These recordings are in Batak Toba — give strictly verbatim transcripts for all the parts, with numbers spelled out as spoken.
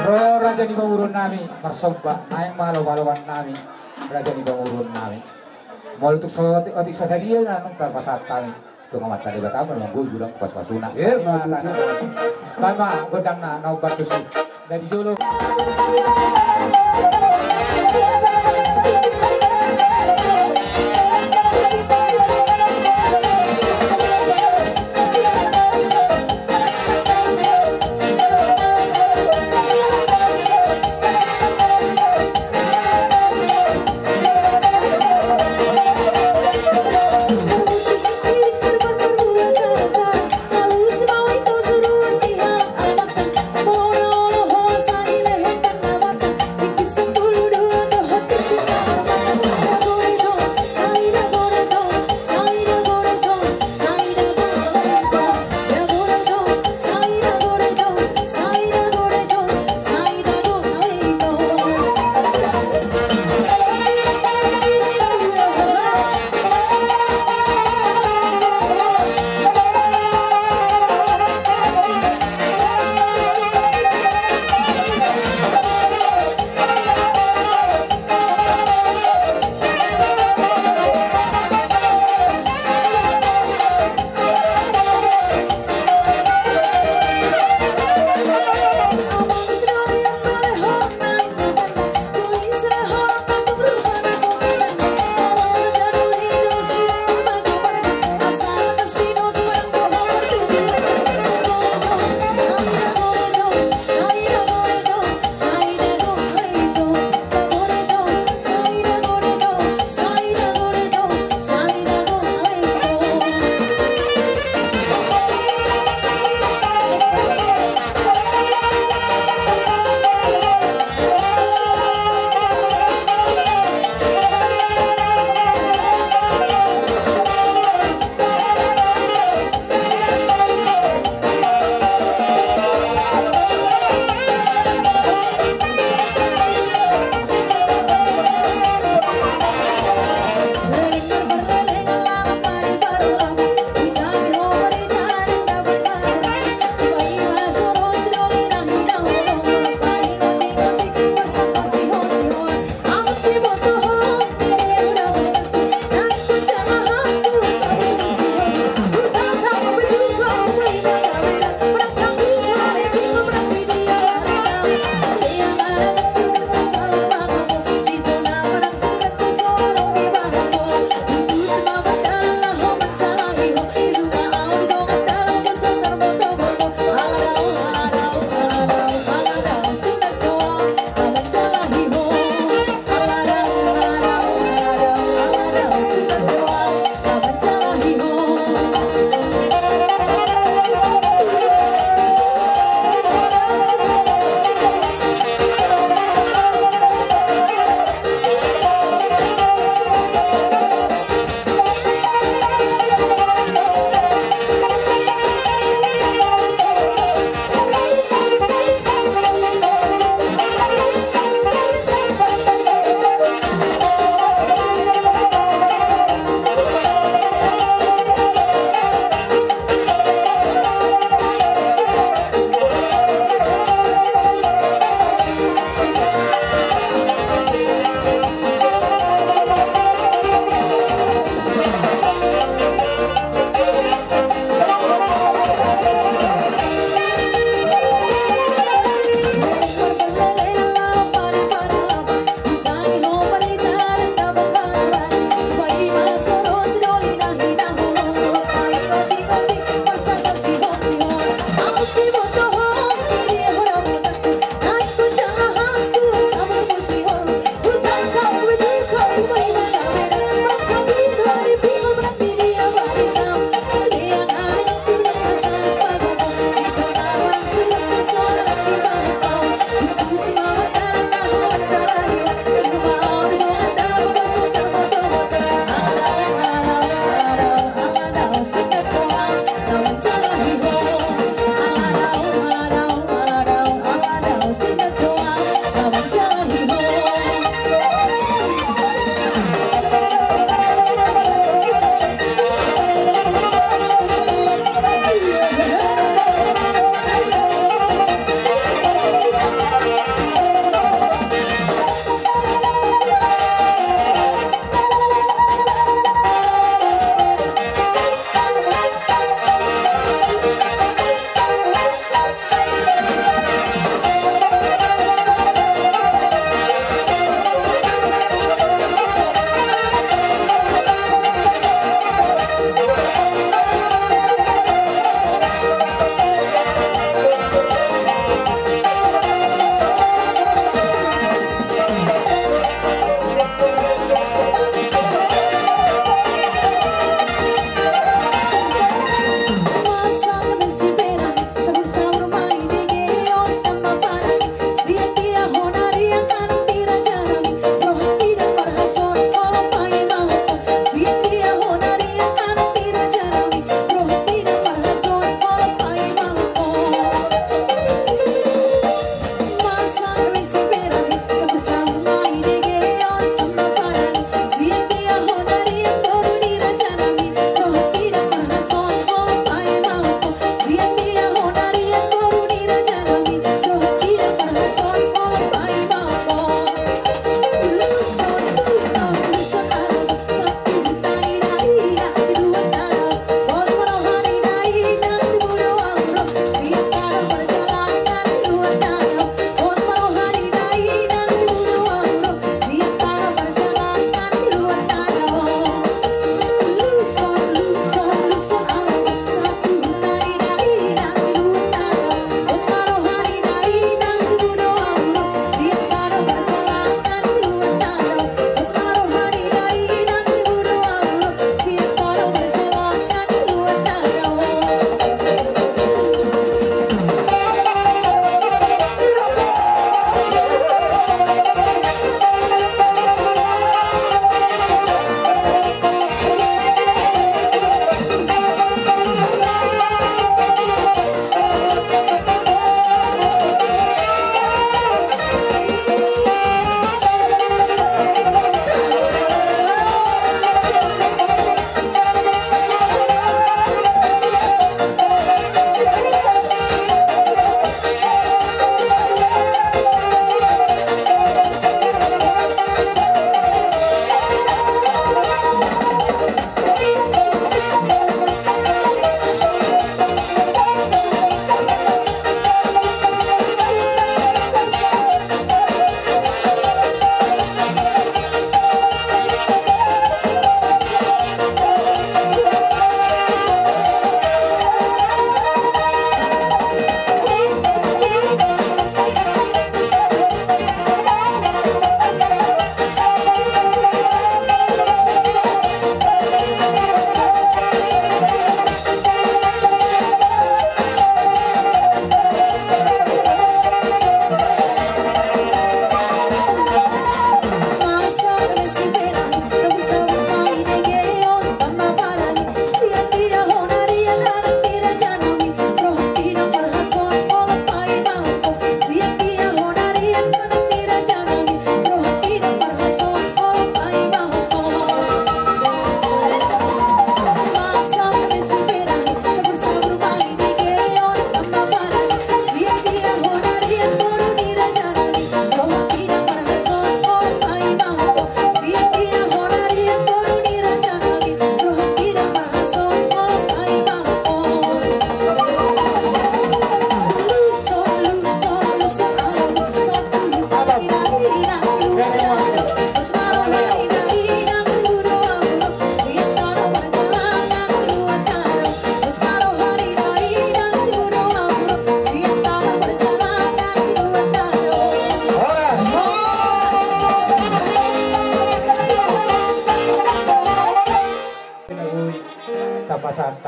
Ro raja ni pamoruon nami, marsomba, naeng ma loba-loba nami, raja ni pamoruon nami. Molo tung so otik, otik so sadia na nunga tarpasahat hami. Tung Amanta Debata ma na manggohi godang pasu-pasuna. Eh, ma tutu. Baen ma gondangna na umbahen tusi. Dari jolo.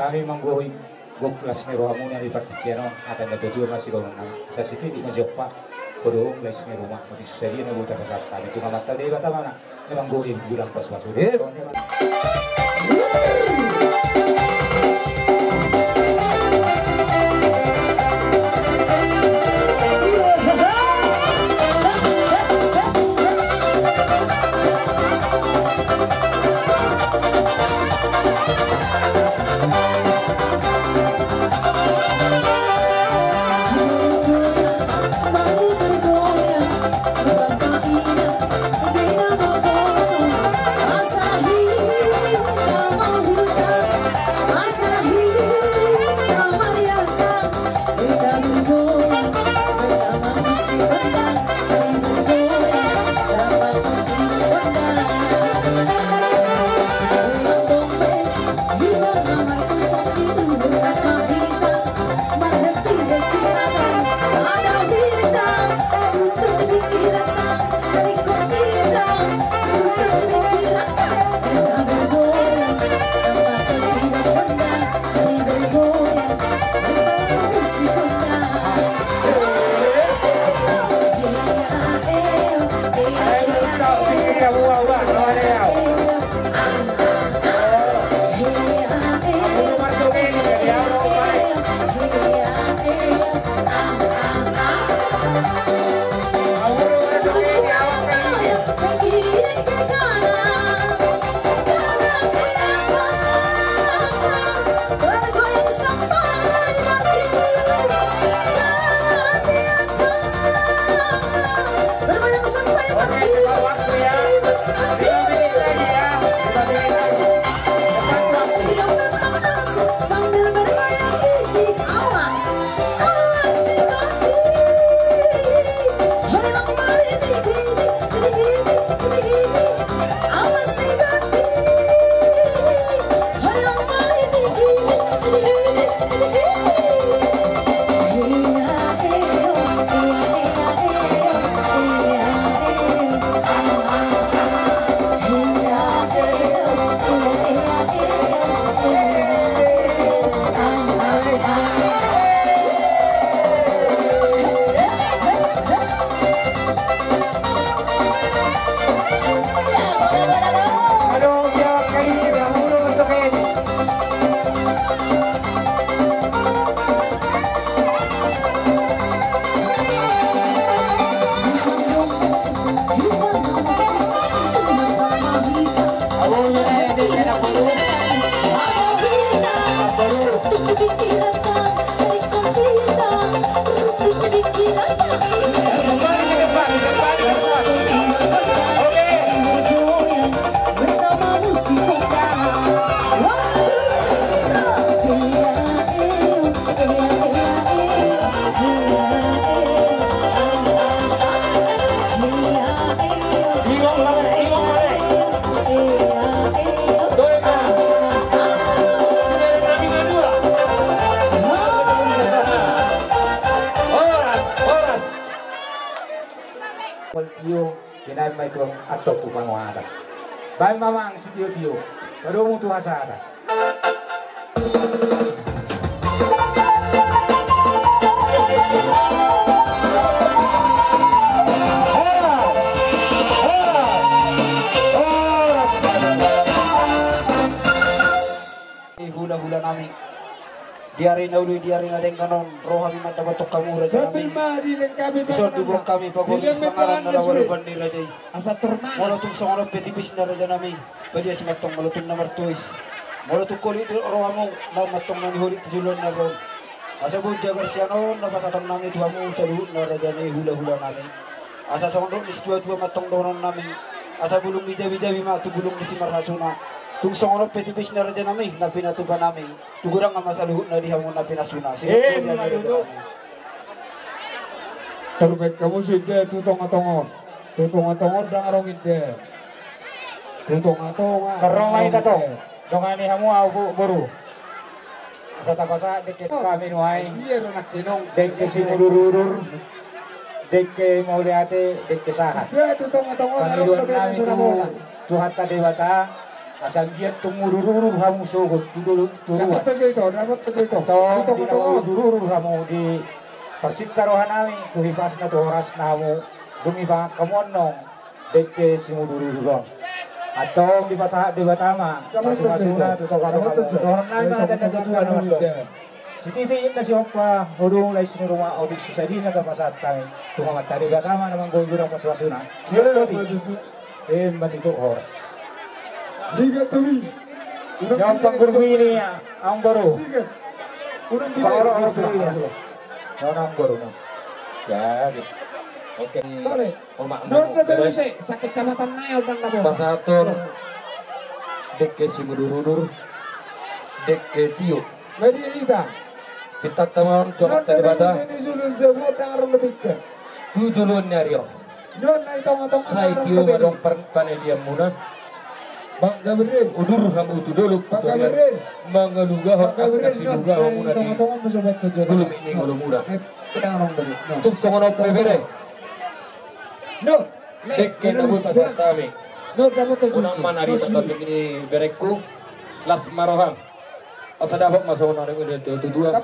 Hami manggohi gok las ni rohamuna di partingkian on, hata ni natuatua ma sigaononna, sai sititi ma siompa, podohon las ni roha, molo tung sadia na boi tapasahat hami tu Amanta Debata ma na manggohi godang pasupasu. Horas, horas. Molo tio, di na ma i tulang antong tu pangohatan. Baen ma amang sitiotio, padomu tu hasahatan. Horas, horas, horas. Ni hulahula nami. Di ari na uli, di ari na denggan on, ro hami mandapothon hamu raja nami. Sambil ma dilengkapi. Dison diboan hami pagohi pangaran na laho rupan ni raja i. Asa torang. Molo tung songon on pe tipis na raja nami, padiasi ma antong molo tung na martois. Molo tung holit do rohamu, ma-, ma antong na niholit tu joloan na ro on. Asa boi jagar sian on na pasahaton nami tu hamu saluhutna raja ni hulahula nami. Asa songon dohot ni situatua ma antong dohonon nami. Asa bulung ni jabijabi ma tu bulung ni simarhasuna. Tung songon on pe tipis na raja nami, na pinatupa nami tu godang ma saluhutna di hamu na pinasuna. Ima tutu. Tarbaen hamu sude tu tongatonga on. Tu tongatonga on ndang adong inde. Tu tongatonga. Torro ma hita tong. Dongani hamu ahu boru. Asa tapasahat dengke hami nuaeng. Dengke simudurudur. Dengke mauliate, dengke sahat. Pangidoan nami tu Tuhanta Debata. Asa anggiat tung udurudur hamu sogot tu dolok tu ruas. Dapat sajo ito, dapat sajo ito. Antong di na udurudur hamu, diparsinta rohanami tu hipasna tu horasna hamu, dung dipangan hamu annon dengke simudurudur on. Antong dipasahat Debata ma pasupasu na tu tongatonga. Dohononnami ma hata ni natuatua na mandok: Sititi inna sihompa, hodong lais ni ruma, otik so sadina tapasahat hami. Tung Amanta Debata ma na manggohi godang pasupasuna. Sititi. Ima tutu, horas. Ligat tu i. Jawab panggurbi ni amangboru. Ligat. Unang di. Paolo-olo tu i. Nona amangboru. Jadi. Oke. Boleh. Nona bebese sakecamatan nai undang na. Pasahaton dengke simudurudur, dengke tio. Media ita. Pintanta ma on tu Amanta Debata. Nona bebese ni sulun sebuat dang ro lebihkan. Tu joloan ni ari on. Sai tio ma adong pandidianmuna. Udur hamu tu dolok tu toruan, mangalugahon angka silugaonmuna di dolok ni ngolumuna. Tung songon on pe bere. Dengke na boi pasahat hami. Unang ma na di tonding ni berengku. Las ma roham. Asa dapot ma songon na nidok ni natuatua.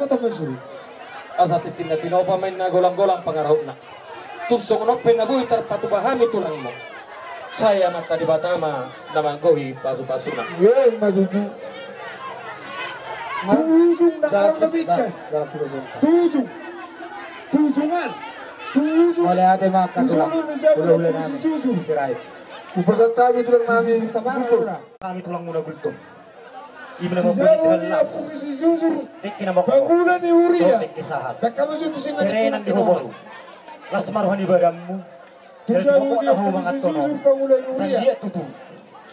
Asa tintin na tinopa ma inna, golanggolang pangarahutna. Tung songon on pe na boi tarpatupa hami tulangmu, sai Amanta Debata ma na manggohi pasupasuna. Ima tutu. Tu ujung dang ro lebihkan. Tu ujung. Tu ujungan. Tu ujung. Mauliate ma angka tulang. Hupasahat hami tulang nami. Hami tulangmuna Gultom. Ima na mambuat di Hallas. Dengke na mokmok. Pangula ni huria. Dengke sahat. Bere nang di hoboru. Las ma roha ni badanmu. Jadi mokmok na ho manganhon on. Sai anggiat tutu.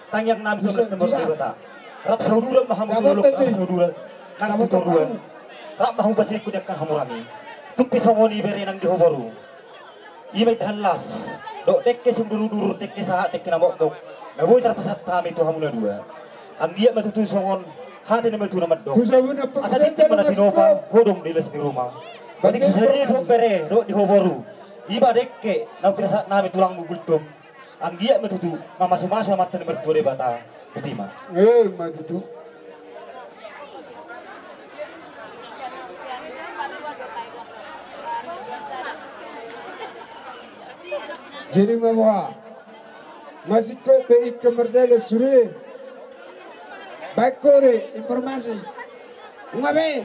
Tangiang nami tu Amanta Debata. Rap sauduran ma hamu tu dolok, rap sauduran. Nang tu toruan. Rap ma hamu pasilingkot di angka hamu rami. Tung pe songon i bere nang di hoboru. Ima di Hallas, dohot dengke simudurudur, dengke sahat, dengke na mokmok, na boi tarpasahat hami tu hamu na dua. Anggiat ma tutu songon hata ni natuatua na mandok: Asa tintin ma na tinopa, hodong di las ni ruma. Otik so sadina di bere dohot di hoboru. Ima dengke naung pinasahat nami tulangmu Gultom. Anggiat ma tutu mamasumasu Amanta na martua Debata. Botima. Ima tutu. Jadi nunga boha? Masih kau pe ingkon mardalan sude. Baen ho do informasi. Nunga be.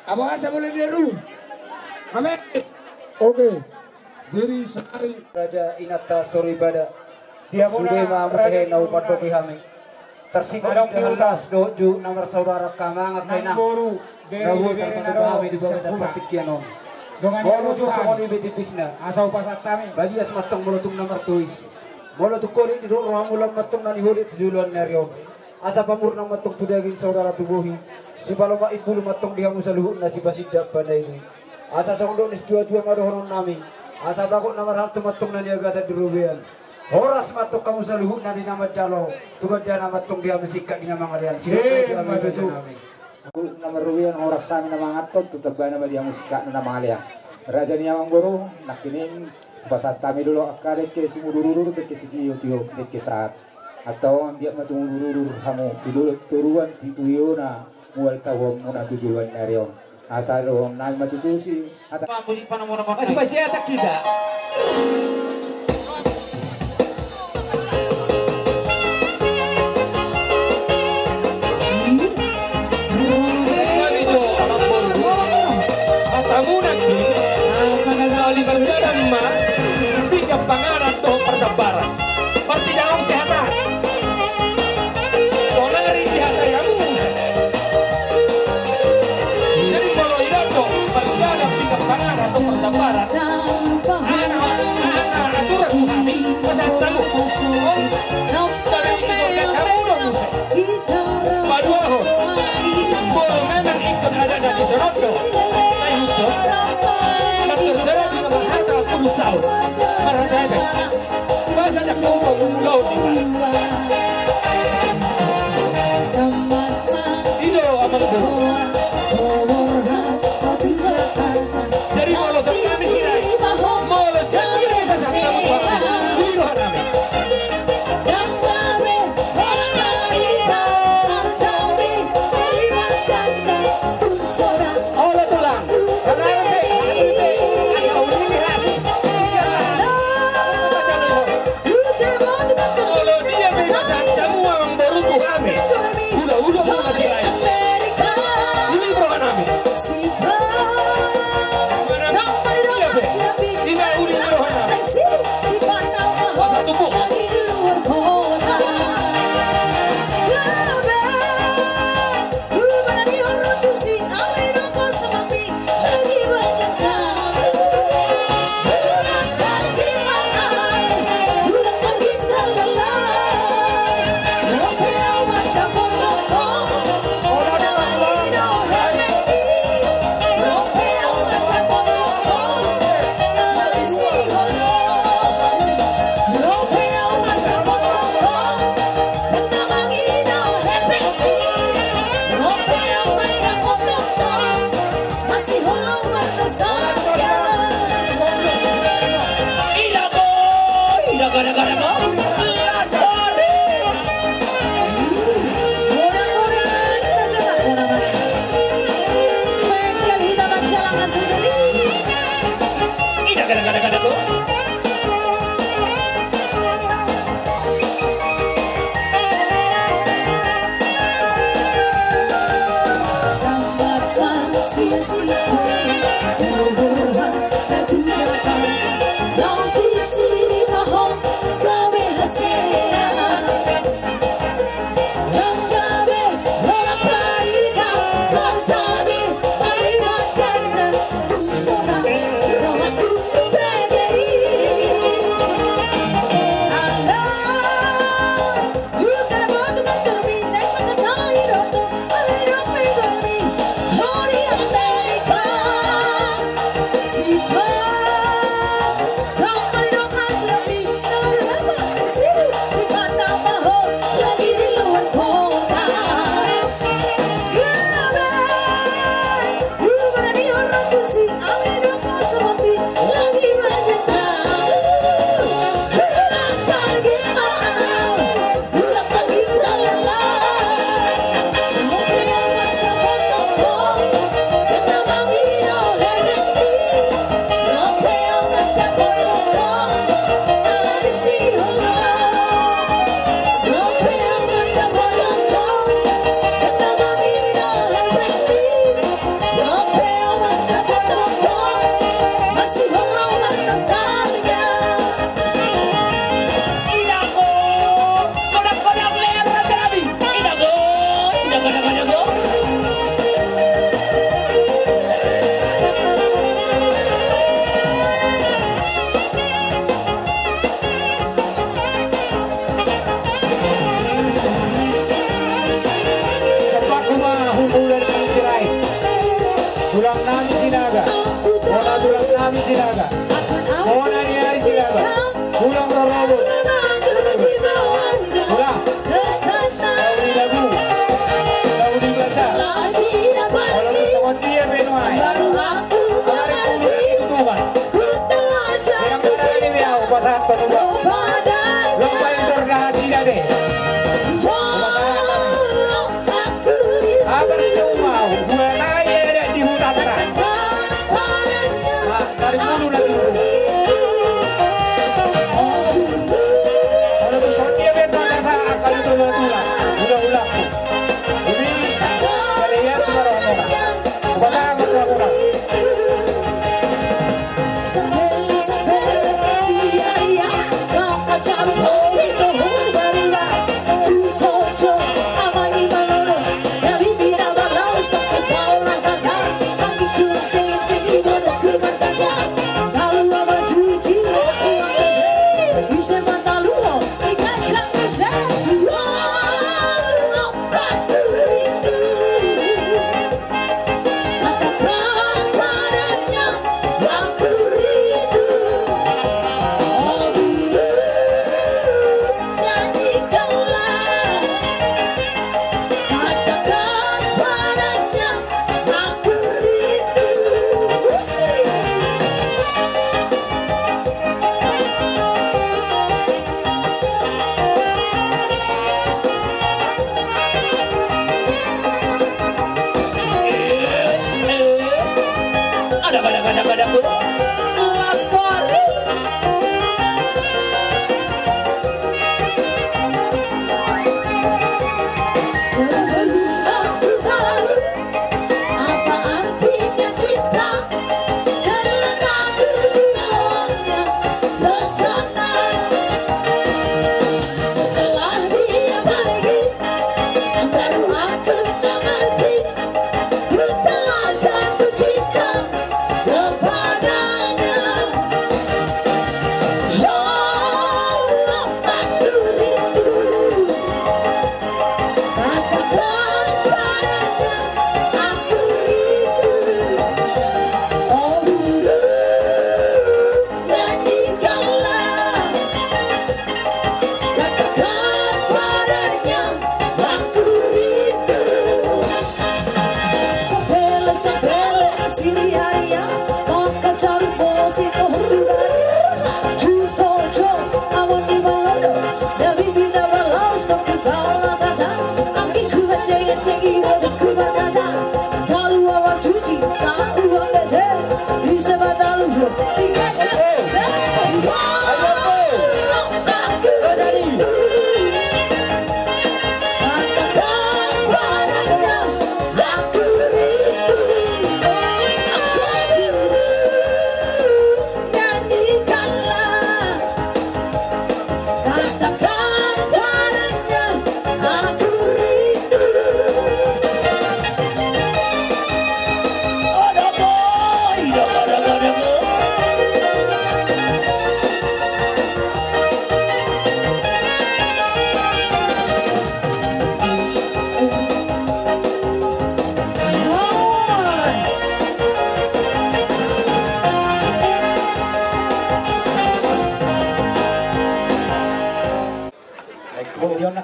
Aboha sabola ni aru. Nunga be. Oke. Jadi sari raja inanta soripada. Sude ma hamu tehe na hupandoki hami. Tarsingkop di Hallas dohot tu na marsaudara, angka amang, angka inang, na boi tarpatupa hami di bagasan partingkian on. Molo tung songon i be tipisna, asa hupasahat hami. Balias ma antong molo tung na martois. Molo tung holit didok rohamu, lam ma antong na niholit tu joloan ni ari on. Asa pamurna ma antong tu daging, saudara tu bohi. Sipalomak imbulu ma antong di hamu saluhutna, sipasindak panaili. Asa songon dok ni situatua ma dohonon nami. Asa bagot na marhalto ma antong na niagatan di robean. Horas ma antong hamu saluhutna di na manjalo. Tu gandana ma antong di hamu singkat di na mangalean. Ima tutu. Saluhutna marrobean, horas hami na manganhon, tu tambana ma di hamu singkat na mangalean. Raja ni amangboru, nangkining pasahat hami do angka dengke simudurudur, dengke sitiotio, dengke sahat. Antong anggiat ma tung udurudur hamu tu dolok toruan, tu tiona mual tahuonmuna tu joloan ni ari on. Asa dohonon nami ma tutu si hata. Masih, masih ada kita. Hatamu nangkin, sali mardalan ma pinggan panganan dohot pardambaran. Partingkian on si hata. Sonari dihatai hamu muse. Jadi molo i do pardalanan pinggan panganan dohot pardambaran, anak, anak aturan tu hami, pasahat hamu. Sonari dihatai hamu do muse. Paduahon, molo memang ingkon adat na dison do na ihuthon, na terserah di na marhata pulu saut. Marhata eme. Masa jak kau kau mulu laut di sana. I do amangboru. Jadi molo songon i, molo sian i, pasahat hamu tu hami. Boi roha nami. Ima uli ni rohana. Asa tubu. Tulang nami Sinaga, bona tulang nami Sinaga, bona ni ari Sinaga, tulang rorobot, tulang. Uli lagu, uli basa. Olo tu songon dia pe nuaeng. Ari pulu di tutungan. Yang tadi ni au pasahat panuba. Lomba internasi date. Abar si umau, buat aja ada di hutan. Dari bulu na tubu. Olo tu songon dia pe nuaeng asa angka tulang-tulang. Ula-ula. Ini dari yang sudah rombongan. Kepada angka tulang-tulang.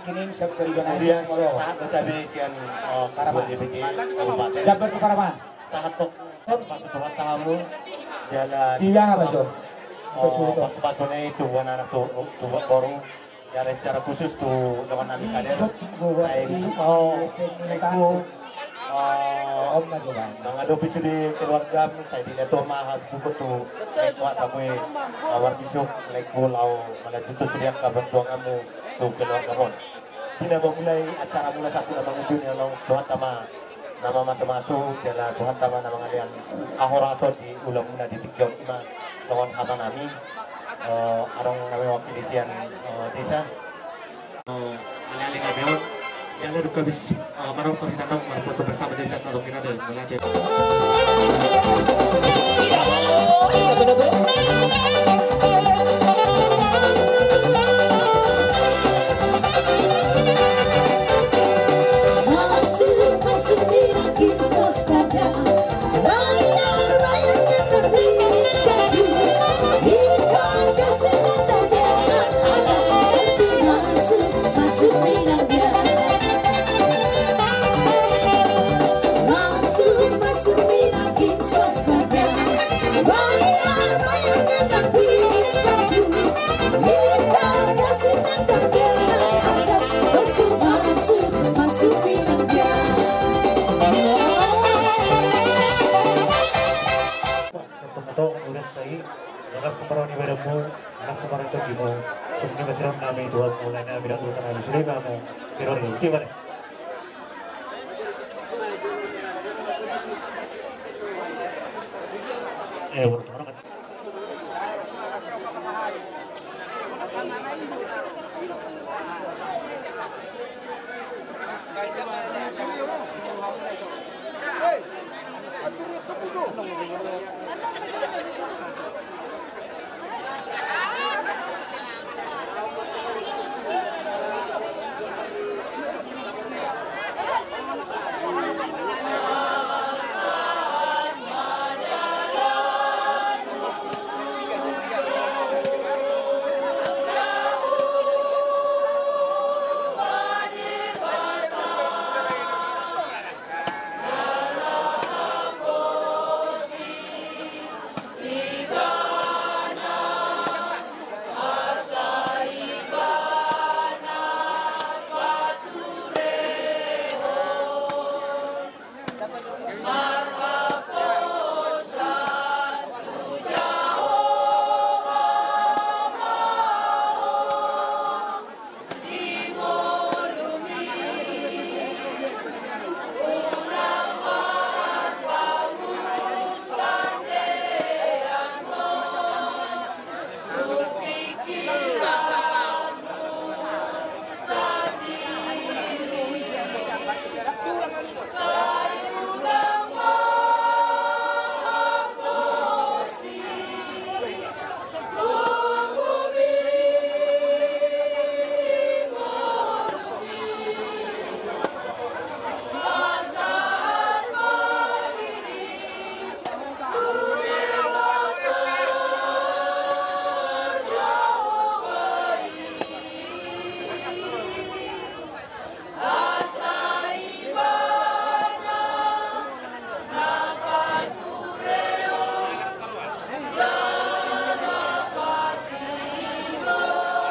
Kemudian sahat do tabe sian, eh, ketua D P C kabupaten. Jambar tu Paraman. Sahat do pasu-pasu Tuhanta hamu. Jala di aha, pasu? Eh, pasu-pasu na i tu anak tu, tu boru. Jala secara khusus tu dongan nami kader. Sai bisuk ma ho, lengku. Eh, mangadopi sude keluargam, sai dilehon ma habisuhon tu lengku, asa boi, eh, marbisuk lengku laho manjujung tu sude angka perjuanganmu tu keluargamon. Di na mamulai acara muna sahat tu na mangujungi, Amang Tuhanta ma na mamasu-masu, jala Tuhanta ma na mangalean hahorasan di ulaonmuna di tingki on. I ma songon hata nami, eh, adong na mewakili sian, eh, desa. Eh, ale-ale nami on. Jala dung habis, eh, manortor hita, tong marfoto bersama, jadi ta sadok hita te, melihat ya. Santabi ma tong, udah tai. Anak semaroni badanmu, anak semaroni tokimu. Sumuni masirap nami Tuhan, mulai nami dan utang nami sudah kamu. Kiro-kiro, tiba deh. Eh, waktu orang kan.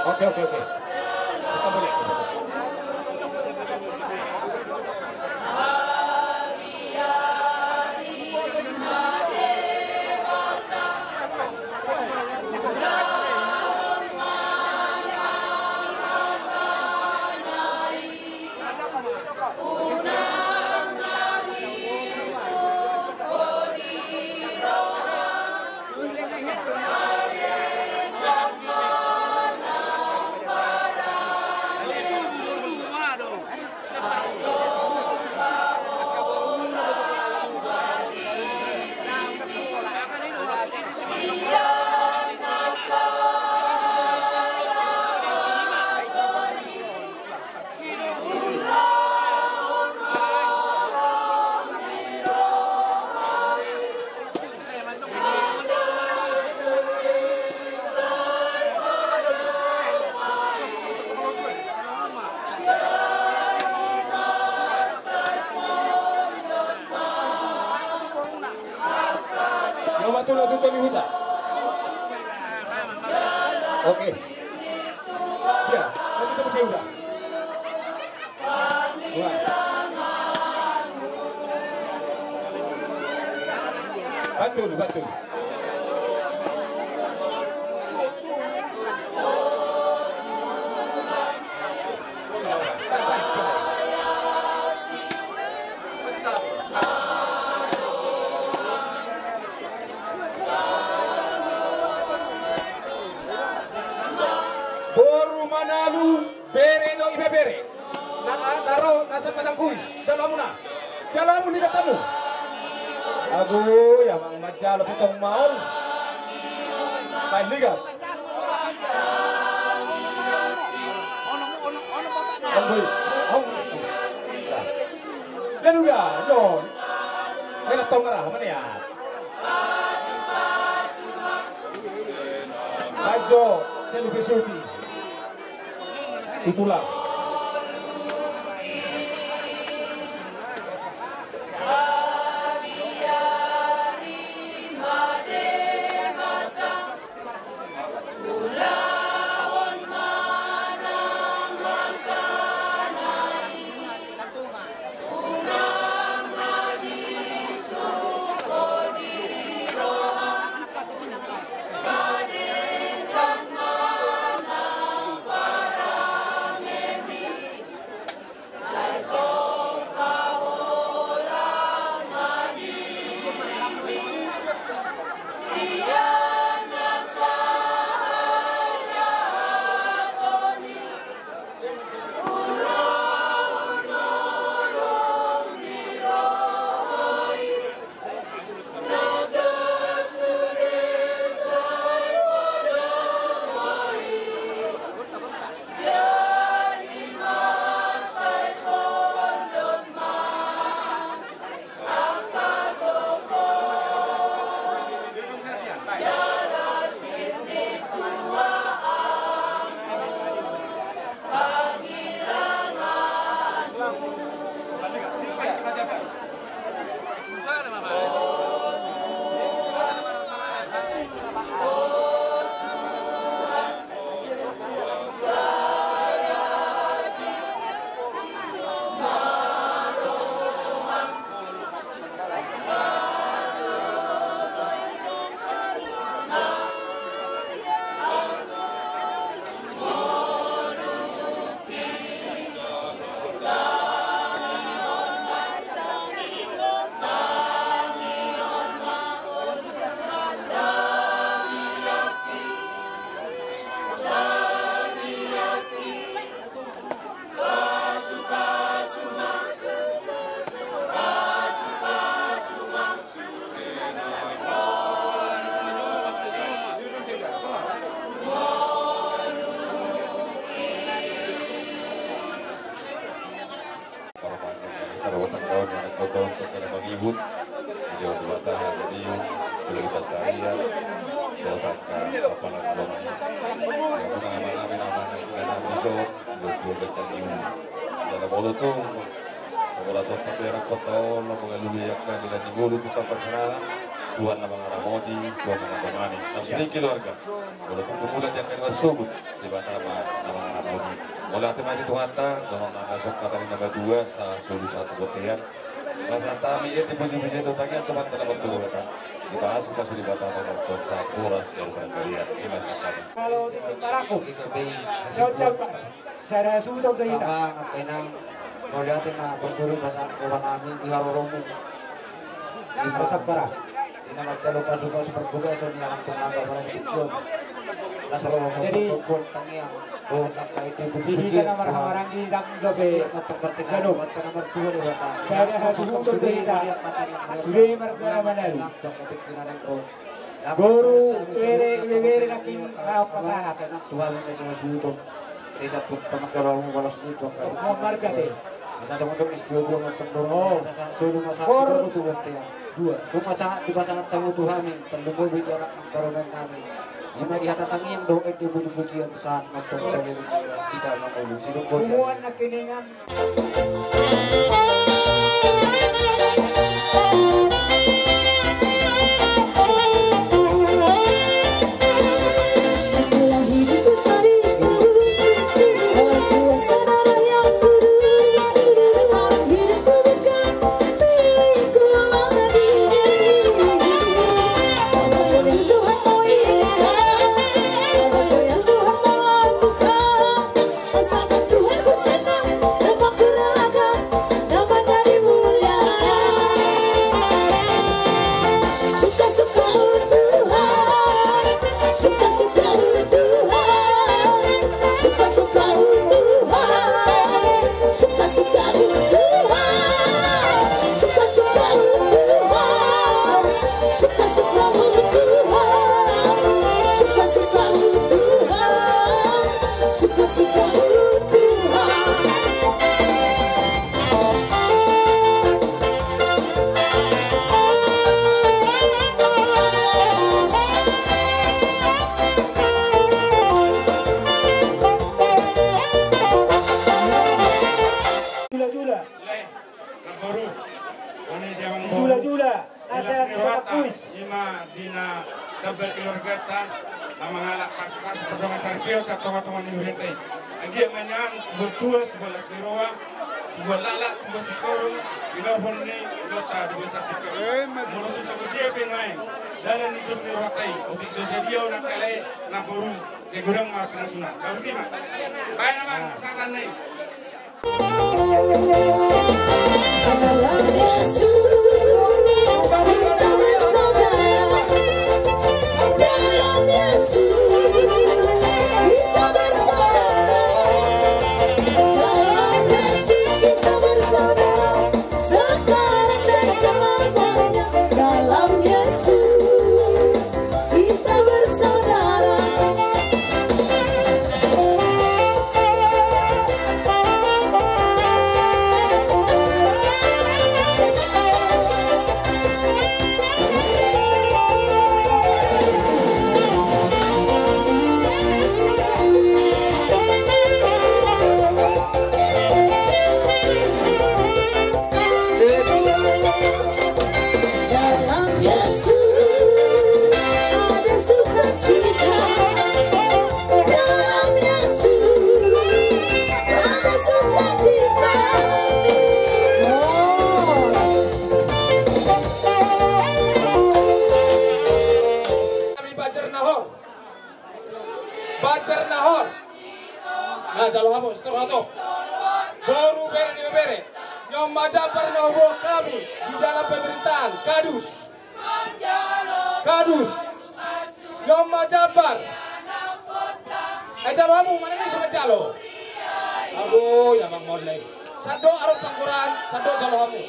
Oke, oke, oke. Oke. Ya, nanti coba saya udah. Wah. Betul, betul. Boru Manalu, bere do ibebere. Na, na, na ro, na sampatang kuis. Jalo hamu na. Jalo hamu, niga tamu. Aduh, ya mang manjalo pitong maol. Pain niga. Amboi. Au. Dan udah, non. Mena tong arah, mana ya? Ajo, jadi besuti. Itulah. Parmandi, parmandi tanggaon yang kau tahu untuk kena mangihut. Jadi, waktu bataha, jadi, belum kita sarian, kau tak akan apa nak ngomong. Yang mana, mana, mana, mana, mana, besok. Dua puluh kencang di ulu. Dalam ulu tu, mula totak merah kota olo, mengalului akan di lani ulu tu tak berserah. Tuhan na mangaramoti, Tuhan na mandomani. Nafsu ni keluarga. Mula tu pemula di akan bersugut. Di batama na mangaramoti. Mula hati mati Tuhan ta, Tuhan na masuk kata ni nama dua, sa sulu satu botian. Masa tami ia di puji-puji tu tangan teman telah bertemu kata. Di bahas pas di batama bertemu saat kuras yang berkeliat. Ini masa kami. Kalau titik paraku. Itu bi. Saya ucapkan. Sada suhut do hita. Amang, angka inang, mauliate ma parjolo basa roha nami di haroromu. Ima sampara. Ina manjalo pasu-pasu parbudason ni anak ternama pada kecil. Las roha. Jadi, tangiang. Oh, tak kait itu. Di hita nama rahamaranggi dang dope. Mantap bertengah. Mantap nomor dua di mata. Sada suhut do hita. Sude marga Manalu. Boru, bere, ibebere nangkin, laho pasahat. Tuhan, sesa suhut. Sesa pun teman kalau mau balas duit, Tuhan. Mau marga te. Masa sama dong istri dua, mau teman dong. Oh. Masa sa-, suruh masa. Kor. Suruh tuh, Tuhan. Dua. Dong masa, di masa tamu Tuhan nih, terlebih di anak baru main kami. Ima di hata tangiang dohot di puji-pujian saat nonton saya ini, kita mangolu. Sidung boja. Tumuan na keningan. Mangalap pasupasu pardongan saripeon sian tongatonga ni hurianta i. Anggiat ma nian sibuan tua, sibuan las ni roha, sibuan laklak, sibuan singkoru, inorhon ni Debata di bulan Sabtu. Molo tung songon dia pe nuaeng dalan ni dos ni rohanta i, otik so sadia on angka lae nang boru, sai godang ma pinasuna. Baru tima. Baen amang pasahatanna i. Dalam Yesus kita bersaudara. Dalam Yesus kita bersaudara. Dalam Yesus kita bersaudara. Sekarang dan selamanya. Dalam Yesus kita bersaudara. Dalam Yesus ada sukacita. Dalam Yesus ada sukacita. Oh. Kami Banjar Nahor. Banjar Nahor. Nah, jalo hamu, setor hato. Boru, bere ni bebere. Nion ma jambar na huboan hami di dalam pemerintahan. Kadus. Kadus. Nion ma jambar. Eh, jalo hamu, mana ni so jalo? Aduh, ya Bang Morley. Sandok aro panggoran, sandok jalo hamu.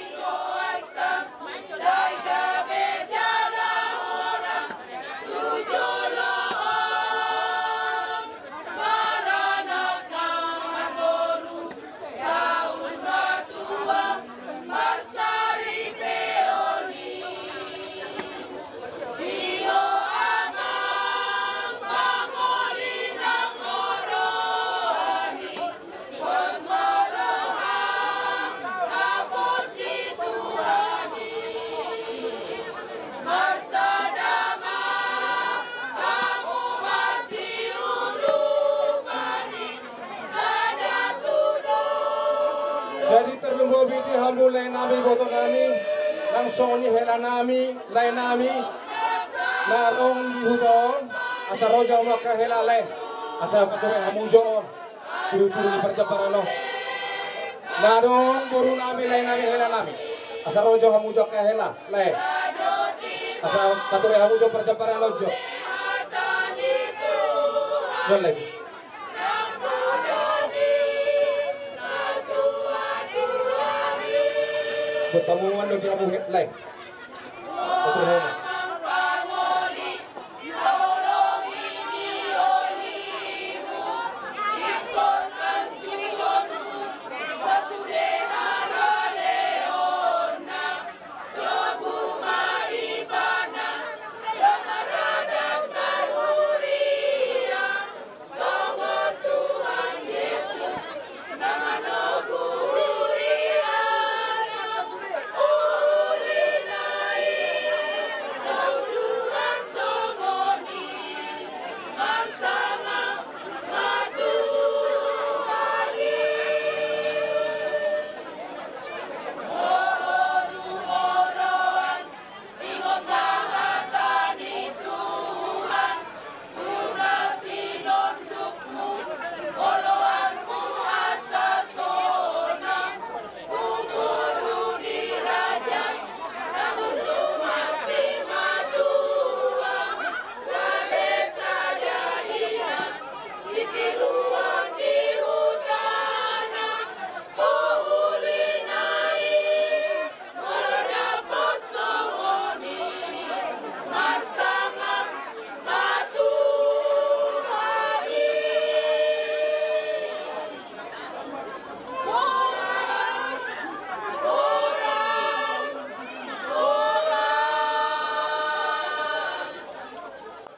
Jadi tarlumobi di hamu lae nami, iboto nami, nang songon i hela nami, lae nami, na adong di huta on, asa ro jo hamu angka hela lae, asa pature hamu jo on. Turu-turu ni parjambaran on. Na adong boru nami, lae nami, hela nami. Asa ro jo hamu jo angka hela, lae. Asa pature hamu jo parjambaran on jo. Jol lagi. Buat tamu anu di hamu he-, lae. Pature hamu.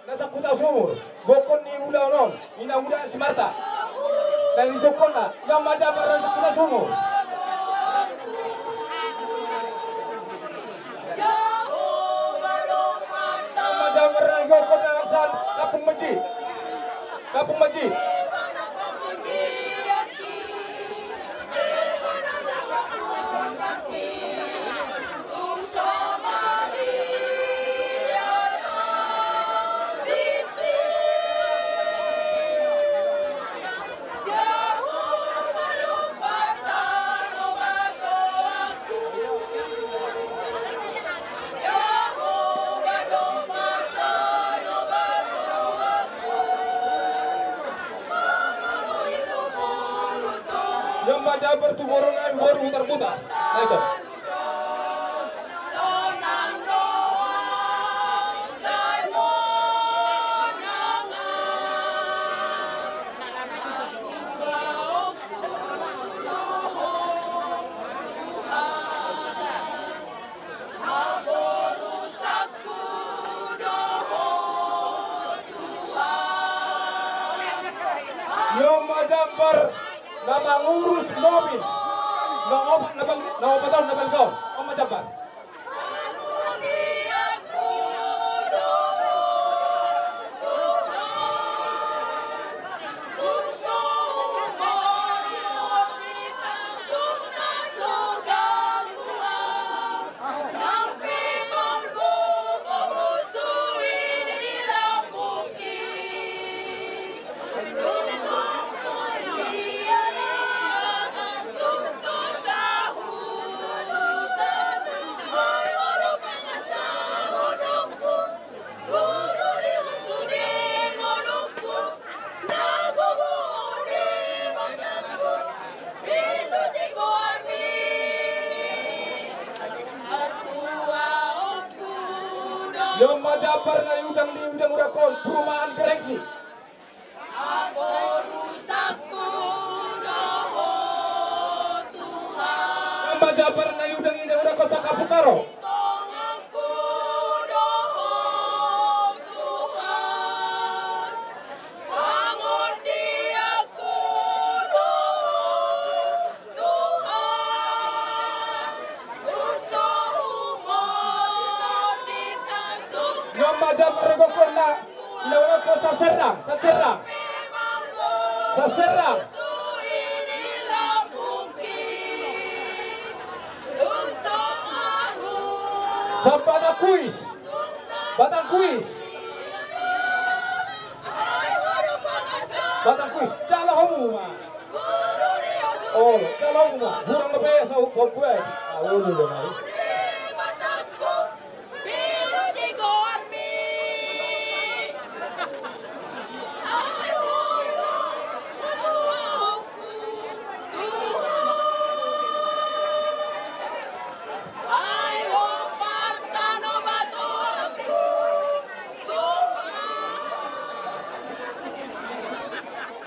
Na sangkuta sumur, gokhon ni ulaon on, inang uda si Marta. Na di gokhonna, nion ma jambar na sangkuta sumur. Nion ma jambar na gokhon na san, kampung Meji. Kampung Masjid. Jomma jambar tu boru nami, boru Hutarubuta. Ayo. Jomma jambar na mangurus mobil. Na opat, na pal-, na opat on, na paling on. On ma jambar. Jomma jambar na iudang ni udang udang on, perumahan Gereksi. Jomma jambar na iudang ni udang udang on, Saka Putaro. Jomma jambar na gokhon na iulahon Saserrang, Saserrang. Saserrang. Sambatang Kuis. Batang Kuis. Batang Kuis. Jalo hamu ma. Oh, jalo hamu ma. Hurang dope, so, so, kue. Ah, ulu, ulu, ulu.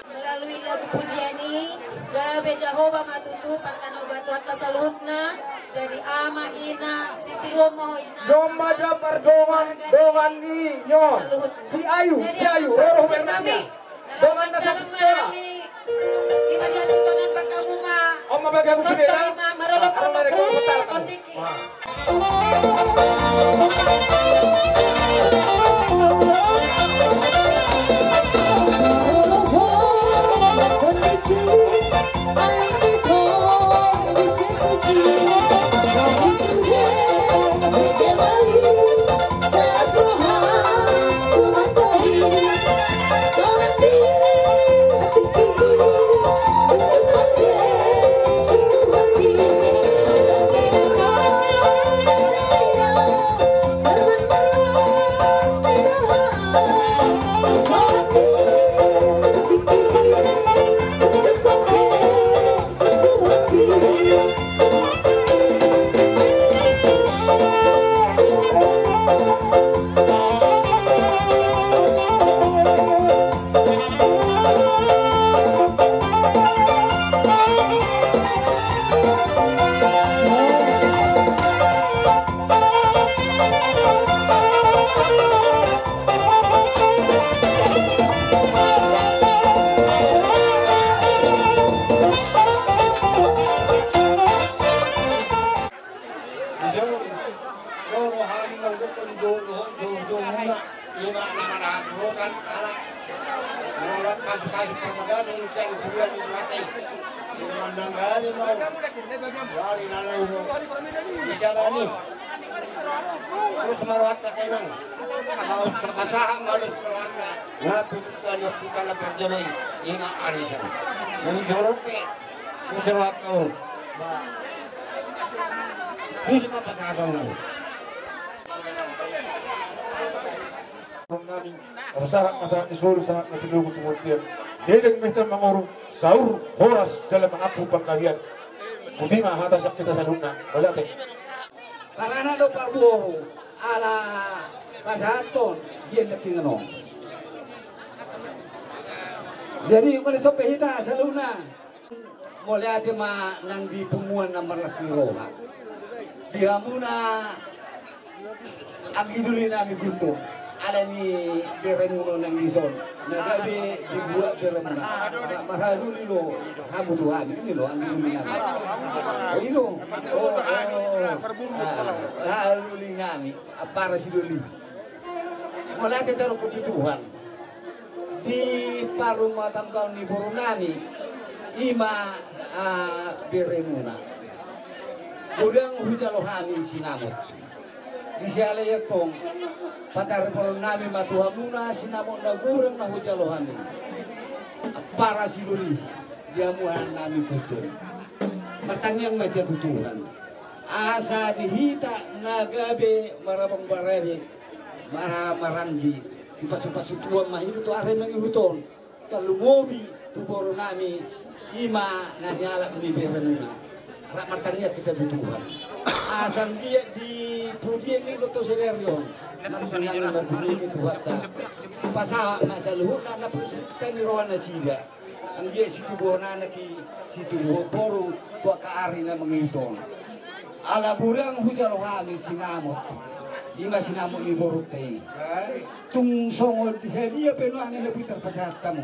Melalui lagu pujian i, gabe Jahowa ma tutu partanobatuanta saluhutna. Jadi ama, ina, sitiruon ma ho ina. Jomma jambar dongan, dongan ni, nyo. Saluhutna. Si Ayu, jadi si Ayu, Roro Bernasida. Dongan na sasikola. Ima dia sikola bakamu ma. Oma bagamu sudah. Ima marolo. Ala mereka bertal kamu. Kondiki. Pasu-pasu pangadanan ikan bulan di mati. Sini mandang kali mau. Wali nalai mau. Ikan ani. Terus maruat tak kenang. Mau terpasahan malu terasa. Ngapu kita ni kita na perjoloi. Ina arisan. Jadi joroke. Terus maruat kau. Ba. Terus apa pasahan mau. Nami, sahat ma sahat ni solu, sahat ma tu dogu tu bontean. Leleng ma hita mangoru, saur, horas, jala mangampu panggabean. Botima hata sian hita saluhutna. Mauliate. Karana do parboru, ala pasahathon, dia na pinganon. Jadi, mauliate ma hita saluhutna. Mauliate ma nang di punguan na marlas ni roha. Di hamuna anggi doli nami Guntur. Ala ni beremuna nang dison. Na gabe dibuat beremuna. Marhaha doli do hamu tu hami. Ini do anggi doli nami. Ini do. Oh, oh. Ah, marhaha doli nami. Ampara sidoli. Mauliate taruhon tu Tuhan. Di parumatanggaon ni boru nami, ima, ah, beremuna. Godang hujalo hami sinamot. Di siala i antong, patarboron nami ma tu hamuna sinamot na godang na hujalo hami. Ampara sidoli, di hamu haha nami Guntur. Martangiang ma hita tu Tuhan. Asa di hita na gabe marabang barade, marhaha maranggi, dipasu-pasu Tuhan ma hita tu ari mangihut on, tarlumobi tu boru nami, ima na nialap ni beremuna. Rap martangiang hita tu Tuhan. Asa anggiat di pudian ni do tu sadari on. Nang songon i nang marpudian ni Tuhanta. Pasahat ma saluhutna na pasinta ni roha nasida. Anggiat situbuhon anak i, situbuhon boru, tu angka ari na mangihut on. Ala godang hujalo hami sinamot. Ima sinamot ni borunta i. Tung songon di sadia pe nuaeng na boi tarpasahat hamu.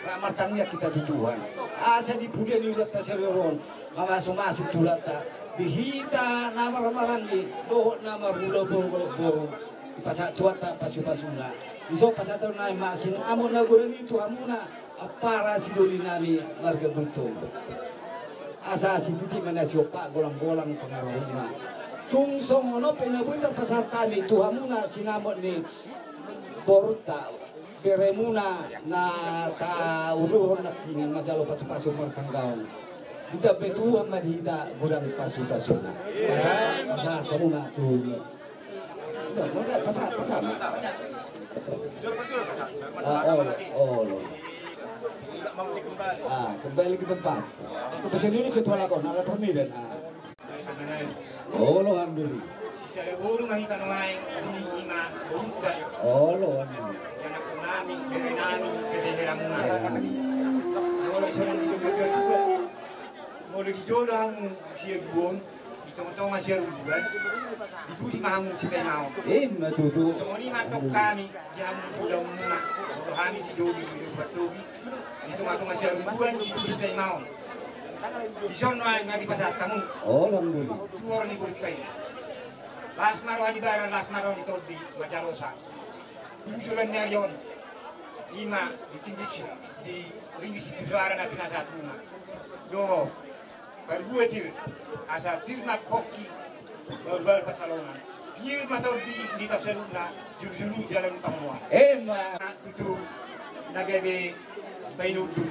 Rap martangiang hita tu Tuhan. Asa di pudian ni ulaonta sadari on. Mamasu-masu tu ulaonta. Di hita na marhaha maranggi. Dohot na marhula boru-boru. Pasahat Tuhanta pasu-pasuna. Dison pasahaton nami ma sinamot na godang i tu hamuna. Ampara sidoli nami marga Guntur. Asa sititi ma na siompa golang-golang pangarahutna. Tung songon on pe na boi tarpasahat hami tu hamuna sinamot ni borunta beremuna na tauduhon nangkiningan manjalo pasu-pasu martanggaon. Hita pe Tuhan ma di hita godang pasu-pasuna. Pasahat, pasahat hamuna tu Pasahat, pasahat. Ah, olo, olo. Ah, kembali ke tempat. Bahasa Indonesia tu halak on, ala permidan. Ah. Olo, alhamdulillah. Sisada boru ma hita nuaeng di ima borunta. Olo, alhamdulillah. Anak nami, bere nami, bere heramuna. Bere nami. Olo, songon di jolo tua. Molo di jolo hamu siaduon, di tonga-tonga siarumbuan, di pudi ma hamu sipaimaon. Ima tutu. Songon i ma tong hami, di hamu tu daunmuna, molo hami di jolo di jolo partobi, di tonga-tonga siarumbuan, di pudi sipaimaon. Dison nuaeng na dipasahat hamu. Alhamdulillah. Tu ari ni borunta i. Las ma roha ni bara, las ma roha ni tondi, manjalosa. Di joloan ni ari on, ima di tinggi si, di ringgit si tu suara na pinasahatmuna. Dohot, parbue tir, asa tir ma pongki, bahul-bahul pansalongan. Pir ma tondi di taon saluhutna, julu-julu jala ni pangomoan. Ima. Tutu, na gabe painundun,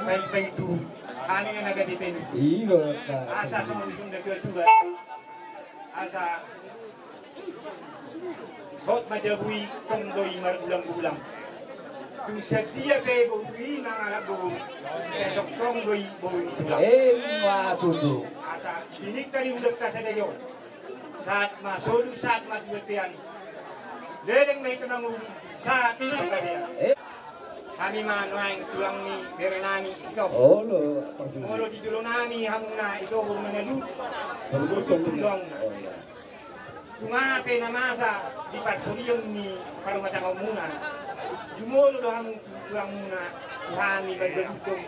pain-, painundun. Hami na gabe painundun. Asa songon i tu na tua-tua. Asa hot ma jabu i, tong do i margulang-gulang. Tung sadia pe boru i mangalap boru, sai tongtong do i boru ni tulang. Ima tutu. Asa pinita ni ulaonta sadari on. Sahat ma solu, sahat ma tu bontean. Leleng ma hita mangolu, sahat ma tu bontean. Hami ma nuaeng tulang ni bere nami ito. Olo, molo di jolo nami hamuna ito boru Manalu. Boru Guntur. Tung aha pe na masa di parhurion ni parumatanggaonmuna. Jumolo do hamu tu tulangmuna, tu hami marga Guntur.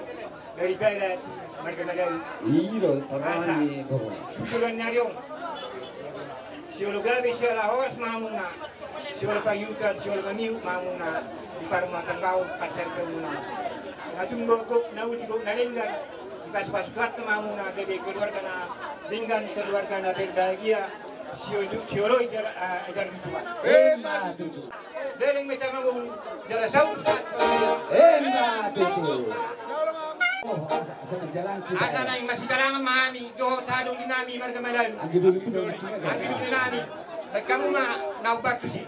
Daripada tu marga Manalu. Io, tarani, bro. Tutulan ni ari on. Siolo gabe, siolo horas ma hamuna. Siolo pangihutan, siolo mangihut ma hamuna. Di parumatanggaon, parsaripeonmuna. Atung gok na uli gok na denggan. Dipasupasu Tuhanta ma hamuna gabe keluarga na denggan, keluarga na berbahagia. Sioloi jala, ah, ajaran Tuhan. Emma tutu. Leleng ma hita mangolu jala saur sahat. Emma tutu. Oh, asa, asa naeng masitarangan ma hami dohot haha doli nami marga Madalu. Anggi doli nami. Baen hamu ma na umbahen tusi.